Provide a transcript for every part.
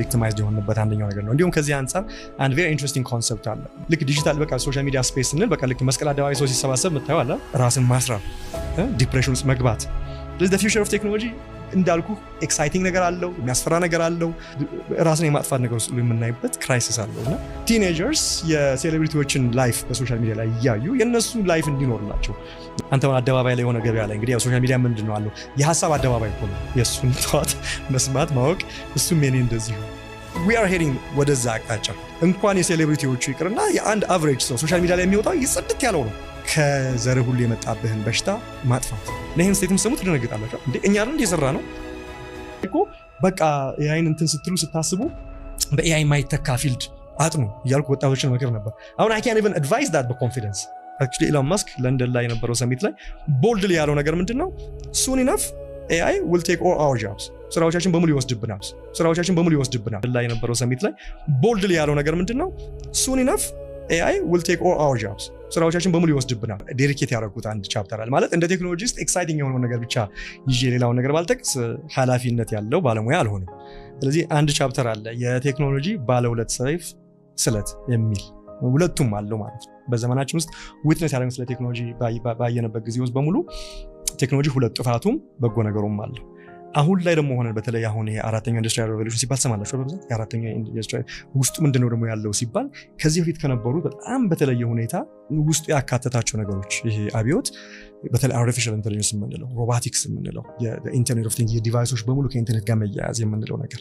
Victimized የሆንበት አንደኛው ነገር ነው። እንዲሁም ከዚህ አንጻር አንድ very interesting concept አለ። ልክ ዲጂታል በቃ social media space ስንል በቃ ልክ መስቀል አደባባይ ሰው ሲሰባሰብ የምታየው አለ፣ ራስን ማስራብ፣ depression ውስጥ መግባት። ስለዚህ future of technology እንዳልኩ exciting ነገር አለው፣ የሚያስፈራ ነገር አለው፣ ራስን የማጥፋት ነገር ውስጥ የምናይበት crisis አለው። እና teenagers የ celebrity ዎችን life በ social media ላይ እያዩ የእነሱ life እንዲኖርላቸው፣ አንተ አደባባይ ላይ የሆነ ገበያ ላይ፣ እንግዲህ ያው social media ምንድን ነው አለው፣ የሀሳብ አደባባይ እኮ ነው። የእሱን thought መስማት ማወቅ፣ እሱም የኔ እንደዚሁ፣ we are heading ወደዛ አቅጣጫ። እንኳን የ celebrity ዎቹ ይቅርና የአንድ average ሰው social media ላይ የሚወጣው ይጽድት ያለው ነው። ከዘር ሁሉ የመጣብህን በሽታ ማጥፋት። ይህን statement ስትሰሙ ትደነግጣላችሁ። እንዴ፣ እኛ አይደል የሰራ ነው እኮ? በቃ AI ን እንትን ስትሉ ስታስቡ በ AI የማይተካ field አጥኑ እያልኩ ወጣቶችን መክር ነበር። አሁን አይ ካን ኢቨን አድቫይዝ ዳት በኮንፊደንስ። አክቹዋሊ ኢሎን ማስክ ለንደን ላይ የነበረው summit ላይ boldly ያለው ነገር ምንድን ነው? Soon enough AI will take all our jobs፣ ስራዎቻችን በሙሉ ይወስድብናል። ስራዎቻችን በሙሉ ይወስድብናል። ላይ የነበረው summit ላይ boldly ያለው ነገር ምንድን ነው? Soon enough AI will take all our jobs፣ ስራዎቻችን በሙሉ ይወስድብናል። Dedicate ያደረጉት አንድ chapter አለ። ማለት እንደ technologist exciting የሆነውን ነገር ብቻ ይዤ ሌላውን ነገር ባልጠቅስ ኃላፊነት ያለው ባለሙያ አልሆንም። ስለዚህ አንድ chapter አለ፣ የቴክኖሎጂ ባለ ሁለት ሰይፍ ስለት የሚል፣ ሁለቱም አለው ማለት ነው። በዘመናችን ውስጥ witness ያደረግን ስለ ቴክኖሎጂ ባየነበት ጊዜ ውስጥ በሙሉ ቴክኖሎጂ ሁለት ጥፋቱም በጎ ነገሩም አለው። አሁን ላይ ደግሞ ሆነን በተለይ አሁን ይሄ አራተኛው industrial revolution ሲባል ሰማላችሁ በብዛት። የአራተኛው ኢንዱስትሪ ውስጡ ምንድነው ደግሞ ያለው ሲባል ከዚህ በፊት ከነበሩ በጣም በተለየ ሁኔታ ውስጡ ያካተታቸው ነገሮች፣ ይሄ አብዮት በተለይ artificial intelligence የምንለው፣ ሮቦቲክስ የምንለው፣ የ internet of things፣ የ device ኦች በሙሉ ከኢንተርኔት ጋር መያያዝ የምንለው ነገር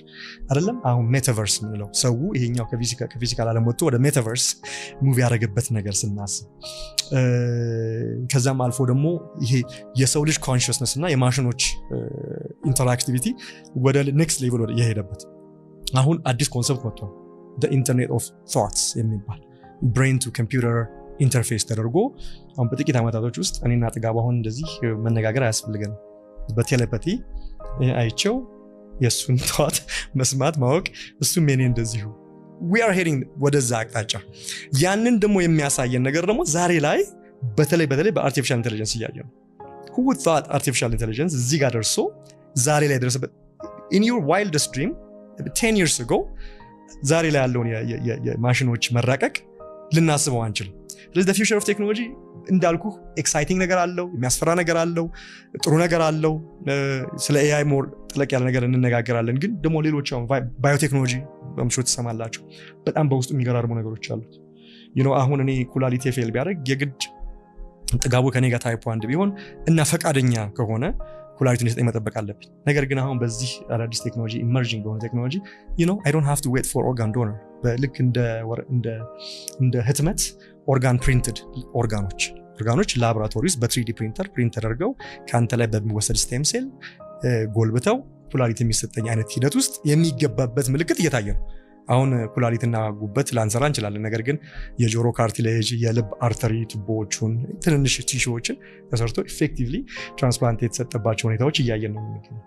አይደለም። አሁን metaverse የምንለው፣ ሰው ይሄኛው ከ physical ዓለም ወጥቶ ወደ metaverse move ያደረገበት ነገር ስናስብ፣ ከዛም አልፎ ደግሞ ይሄ የሰው ልጅ consciousness እና የማሽኖች interactivity ወደ next level የሄደበት፣ አሁን አዲስ concept መጥቷል። Internet of thoughts የሚባል brain to computer interface ተደርጎ አሁን በጥቂት ዓመታቶች ውስጥ እኔና ጥጋቡ አሁን እንደዚህ መነጋገር አያስፈልገንም። በ telepathy አይቼው የእሱን thought መስማት ማወቅ፣ እሱም የኔ እንደዚሁ፣ we are heading ወደዛ አቅጣጫ። ያንን ደግሞ የሚያሳየን ነገር ደግሞ ዛሬ ላይ በተለይ በተለይ በ artificial intelligence እያየ ነው። Who would thought artificial intelligence እዚህ ጋር ደርሶ ዛሬ ላይ ደረሰበት? In your wildest dream 10 years ago ዛሬ ላይ ያለውን የማሽኖች መራቀቅ ልናስበው አንችልም። ስለዚህ future of technology እንዳልኩ exciting ነገር አለው፣ የሚያስፈራ ነገር አለው፣ ጥሩ ነገር አለው። ስለ AI more ጠለቅ ያለ ነገር እንነጋገራለን። ግን ደግሞ ሌሎች አሁን ባዮቴክኖሎጂ በምሾ ትሰማላችሁ። በጣም በውስጡ የሚገራርሙ ነገሮች አሉት። አሁን እኔ ኩላሊቴ fail ቢያደርግ የግድ ጥጋቡ ከኔ ጋር type 1 ቢሆን እና ፈቃደኛ ከሆነ ኩላሊቱን የሰጠኝ መጠበቅ አለብኝ። ነገር ግን አሁን በዚህ አዳዲስ ቴክኖሎጂ፣ emerging በሆነ ቴክኖሎጂ I don't have to wait for organ donor። ልክ እንደ ህትመት organ printed organ ኦች ላቦራቶሪ ውስጥ በ 3D printer print ተደርገው ከአንተ ላይ በሚወሰድ stem cell ጎልብተው ኩላሊት የሚሰጠኝ አይነት ሂደት ውስጥ የሚገባበት ምልክት እየታየ ነው። አሁን ኩላሊትና ጉበት ላንሰራ እንችላለን። ነገር ግን የጆሮ cartilage፣ የልብ artery ቱቦዎቹን፣ ትንንሽ tissue ዎችን ተሰርቶ effectively transplant የተሰጠባቸው ሁኔታዎች እያየን ነው የምንገኘው።